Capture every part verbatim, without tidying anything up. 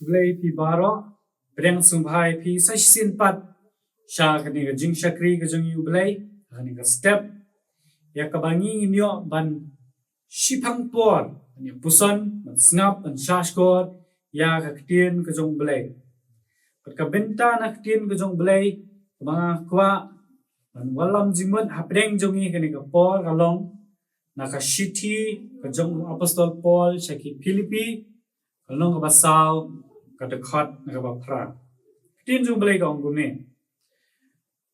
Blei phi baroh, pdiang sngewbha ïa phi sa shisien pat sha kane ka jingshakri ka jong ngi U Blei ha kane ka step ïa kaba ngi ngin ïoh ban shipang por, ban ïa puson, ban sngap, ban shahshkor ïa ka ktien ka jong U Blei. Bad ka bynta na ka ktien ka jong U Blei kaba nga kwah ban wallam jingmut hapdeng jong ngi kane ka por ka long na ka shithi ka jong u Apostol Paul sha ki Philippi, ka lynnong kaba saw, ka dkhot na kaba phra. Ka ktien jong U Blei ka ong kumne: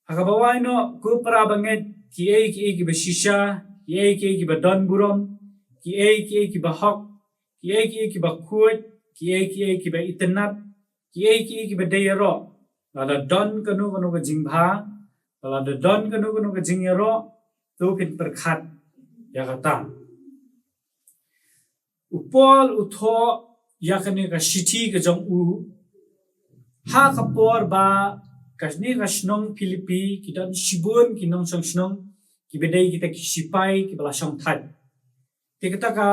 Ha kaba wai noh, ko para bangeit, kiei kiei kiba shisha, kiei kiei kiba don burom, kiei kiei kiba hok, kiei kiei kiba khuid, kiei kiei kiba itynnat, kiei kiei kiba dei ïaroh, lada don kano kano ka jingbha, lada don kano kano ka jingïaroh, to phin pyrkhat ïa kata. U Paul u thoh ïa kane ka shithi ka jong u ha ka por ba kane ka shnong Philippi ki don shibun ki nongshong shnong kiba dei kita ki sipai kiba la shong thait. Te kata ka,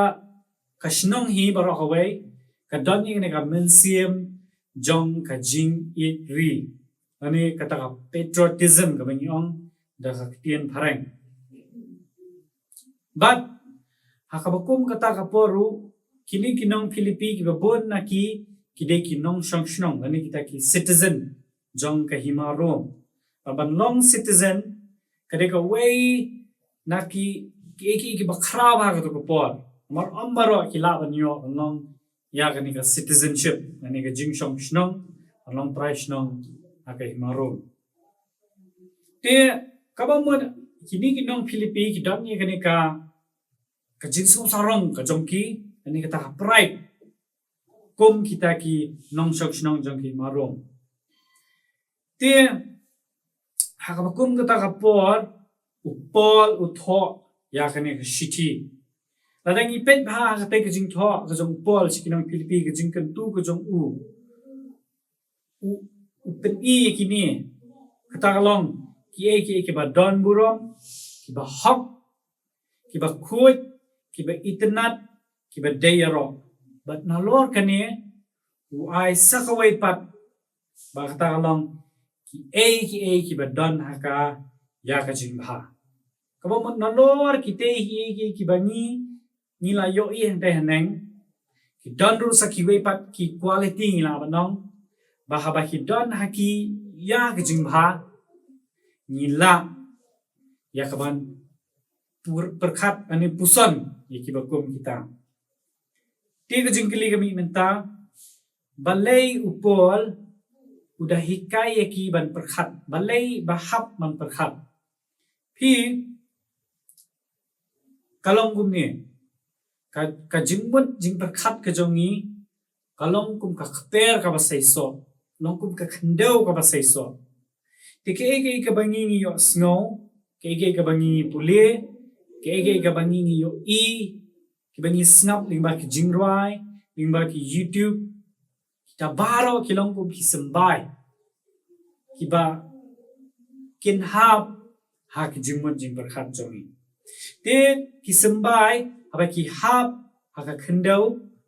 ka shnong hi baroh kawei ka don ïa kane ka mynsiem jong ka jingïeit ri, lane kata ka patriotism kaba ngi ong da ka ktien phareng. Bad ha kaba kum kata ka por ruh, kine ki nong Philippi kiba bun na ki, ki dei ki nongshong shnong, lane kita ki citizen jong ka hima Rom. Bad ban long citizen ka dei kawei na ki, kiei kiei kiba khraw ha kato ka por. Namar ym baroh ki lah ban ïoh ban long ïa kane ka citizenship, kane ka jingshong shnong, ban long trai shnong ha ka hima Rom. Te kaba mut kine ki nong Philippi ki don ïa kane ka, ka jingsngewsarong ka jong ki, kane kata ka pride kum kita ki nongshong shnong jong ka hima Rom. Te ha kaba kum kata ka por u Paul u thoh ïa kane ka shithi. Lada ngi peit bha ha kata ka jingthoh ka jong u Paul sha ki nong Philippi, ka jingkyntu ka jong u, u, u pyni ïa kine, kata ka long kiei kiei kiba don burom, kiba hok, kiba khuid, kiba itynnat, kiba dei ïaroh. Bad nalor kane u ai sa kawei pat, ba kata ka long kiei kiei kiba don ha ka ïa ka jingbha. Kaba mut nalor kitei kiei kiei kiba ngi, ngi la ïohi hangtei haneng, ki don ruh sa kiwei pat ki quality ngi lah ban ong, ba haba ki don ha ki ïa ka jingbha, ngi lah ïa kaban pur-, pyrkhat lane puson ïa kiba kum kita. Te ka jingkylli ka mih mynta, balei u Paul u da hikai ïa ki ban pyrkhat, balei ba hap ban pyrkhat? Phi, ka long kumne, ka, ka jingmut jingpyrkhat ka jong ngi ka long kum ka kper kaba seisoh, long kum ka khyndew kaba seisoh. Te kaei kaei kaba ngi ngi ïohsngew, kaei kaei kaba ngi ngi pule, kaei kaei kaba ngi ngi ïohi, kiba ngi sngap lyngba ki jingrwai, lyngba ki YouTube, kita baroh ki long kum ki symbai kiba kin hap ha ki jingmut jingpyrkhat jong ngi. Te ki symbai haba ki hap ha ka khyndew,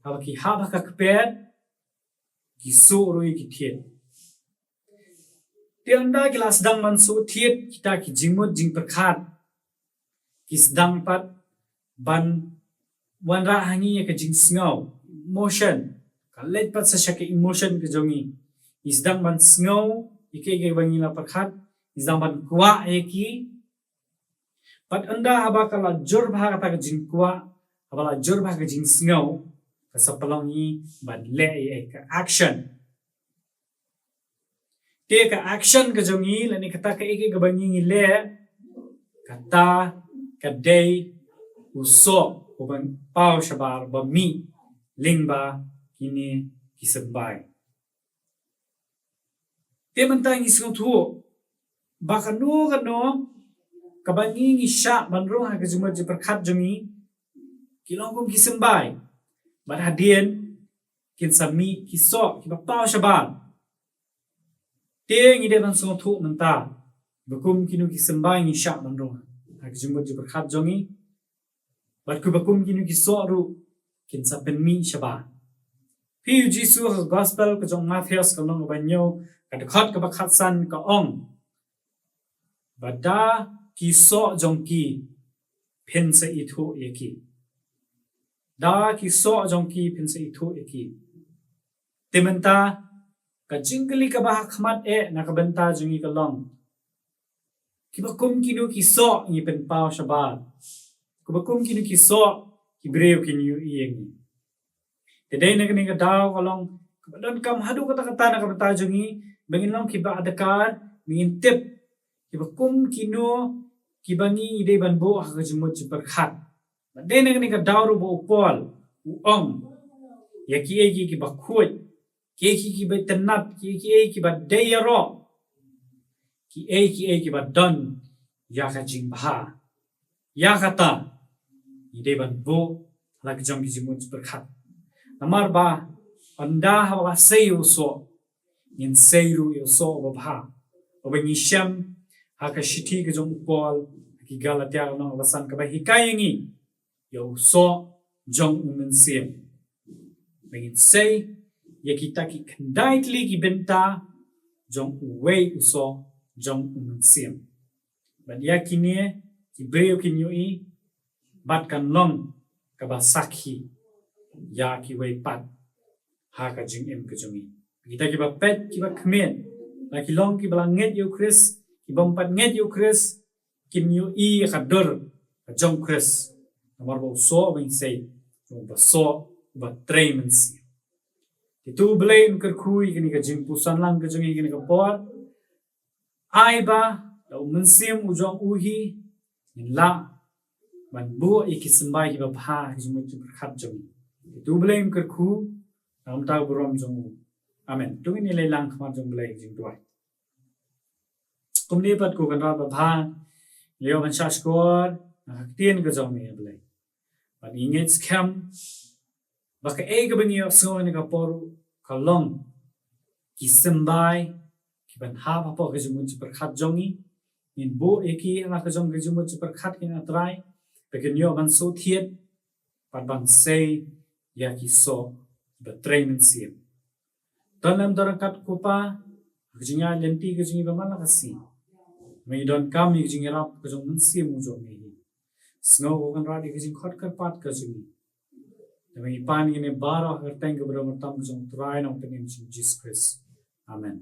haba ki hap ha ka kper, ki suh ruh ïa ki thied. Te ynda ki la sdang ban suh thied kita ki jingmut jingpyrkhat, ki sdang pat ban wanrah ha ngi ïa ka jingsngew, emotion. Ka leit pat sa sha ka emotion ka jong ngi. Ngi sdang ban sngew ïa kiei kiei ba ngi la pyrkhat, ngi sdang ban kwah ïa ki. Bad ynda haba ka la jur bha kata ka jingkwah, haba la jur bha ka jingsngew, ka sa pynlong ngi ban leh ïa ka action. Te ka action ka jong ngi lane kata kaei kaei kaba ngi ngi leh, kata ka dei u soh uba paw shabar ba mih lyngba kine ki symbai. Te mynta ngi sngewthuh ba kano kano kaba ngi ngi shah ban rung ha ka jingmut jingpyrkhat jong ngi ki long kum ki symbai. Bad hadien kin sa mih ki soh kiba paw shabar. Te ngi dei ban sngewthuh mynta ba kum kino ki symbai ngi shah ban rung ha ka jingmut jingpyrkhat jong ngi, bad kumba kum kino ki soh ruh kin sa pynmih shabar. Phi ïohi u Jisu ha ka gospel ka jong u Mathaios ka lynnong kaba hynñiew, ka dkhot kaba khatsan ka ong, ba da ki soh jong ki phin sa ithuh ïa ki. Da ki soh jong ki phin sa ithuh ïa ki. Te mynta ka jingkylli kaba ha khmat eh na ka bynta jong ngi ka long, kiba kum kino ki soh ngi pynpaw shabar? Kiba kum kino ki soh ki briew kin ïohi ïa ngi? Te dei na kane ka daw ka long kaba donkam haduh katta katta na ka bynta jong ngi ba ngin long kiba adkar, ba ngin tip kiba kum kino kiba ngi dei ban buh ha ka jingmut jingpyrkhat. Ba dei na kane ka daw ruh ba u Paul u ong ïa kiei kiei kiba khuid, kiei kiei kiba tynnat, kiei kiei kiba dei ïaroh, kiei kiei kiba don ïa ka jingbha. Ïa kata ngi dei ban buh ha la ka jong ka jingmut jingpyrkhat. Namar ba ynda haba la sei ïa u soh, ngin sei ruh ïa u soh uba bha, uba ngi shem ha ka shithi ka jong u Paul ha ki Galatia ka lynnong kaba san kaba hikai ïa ngi ïa u soh jong u Mynsiem. Ba ngin sei ïa kita ki khyndai tylli ki bynta jong uwei u soh jong u Mynsiem. Bad ïa kine ki briew kin ïohi bad kan long kaba sakhi ïa kiwei pat ha ka jingim ka jong ngi. Kita kiba peit kiba khmih, la ki long kiba la ngeit ïa u Khrist, kibym pat ngeit ïa u Khrist, kin ïohi ïa ka dur ka jong u Khrist. Namar ba u soh ba ngi sei, uba soh uba trei mynsiem. Te to U Blei un kyrkhu ïa kane ka jingpuson lang ka jong ngi kane ka por. Ai ba da u Mynsiem u jong u hi ngin lah ban buh ïa ki symbai kiba bha ha ka jingmut jingpyrkhat jong ngi. Te to U Blei un kyrkhu na ka bynta u burom jong u. Amen. To ngin ïaleit lang khmat jong U Blei ha ka jingduwai. Kumne pat ko Kynrad babha, ngi ïoh ban shah shkor na ka ktien ka jong me, A Blei. Bad ngi ngeit skhem ba kaei kaba ngi ïohsngew ha kane ka por ka long ki symbai kiban hap hapoh ka jingmut jingpyrkhat jong ngi. Ngin buh ïa ki ha la ka jong ka jingmut jingpyrkhat, A Trai, ba kin ïoh ban sngewthiat bad ban sei ïa ki soh ba trei mynsiem. Don lem don ryngkat ko Pa ha ka jingïaid lynti ka jong ngi ba man la ka sngi. Ngi donkam ïa ka jingïarap ka jong u Mynsiem u jong me hi. Sngew ko Kynrad ïa ka jingkhot kyrpad ka jong ngi. Ngi pan ïa kine baroh ha ka kyrteng kaba don bynta ka jong U Trai Nongpynim jong ngi U Jisu Khrist. Amen.